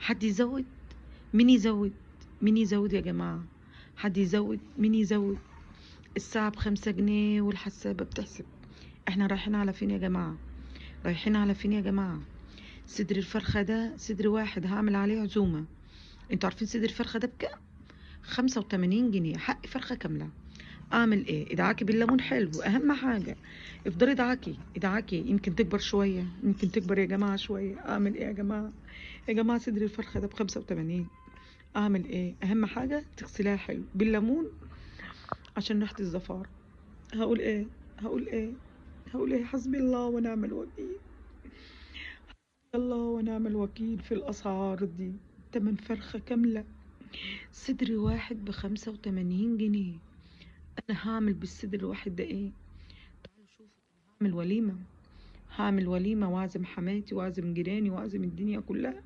حد يزود؟ مين يزود؟ مين يزود يا جماعة؟ حد يزود؟ مين يزود؟ الساعة ب5 جنيه والحسابة بتحسب. احنا رايحين على فين يا جماعة؟ رايحين على فين يا جماعة؟ صدر الفرخة ده صدر واحد هعمل عليه عزومة. انتوا عارفين صدر الفرخة ده بكام؟ 85 جنيه، حق فرخة كاملة. اعمل ايه؟ ادعكي بالليمون حلو، اهم حاجة افضلي ادعكي ادعكي، يمكن تكبر شوية، يمكن تكبر يا جماعة شوية. اعمل ايه يا جماعة؟ يا جماعة صدر الفرخة ده ب85، اعمل ايه؟ اهم حاجة تغسليها حلو بالليمون عشان ريحة الزفارة. هقول ايه؟ هقول ايه؟ هقول ايه؟ حسبي الله ونعم الوكيل، حسبي الله ونعم الوكيل في الاسعار دي. تمن فرخة كاملة صدر واحد ب85 جنيه. انا هعمل بالصدر الواحد ده ايه؟ تعالوا شوفوا، هعمل وليمة، هعمل وليمة واعزم حماتي واعزم جيراني واعزم الدنيا كلها.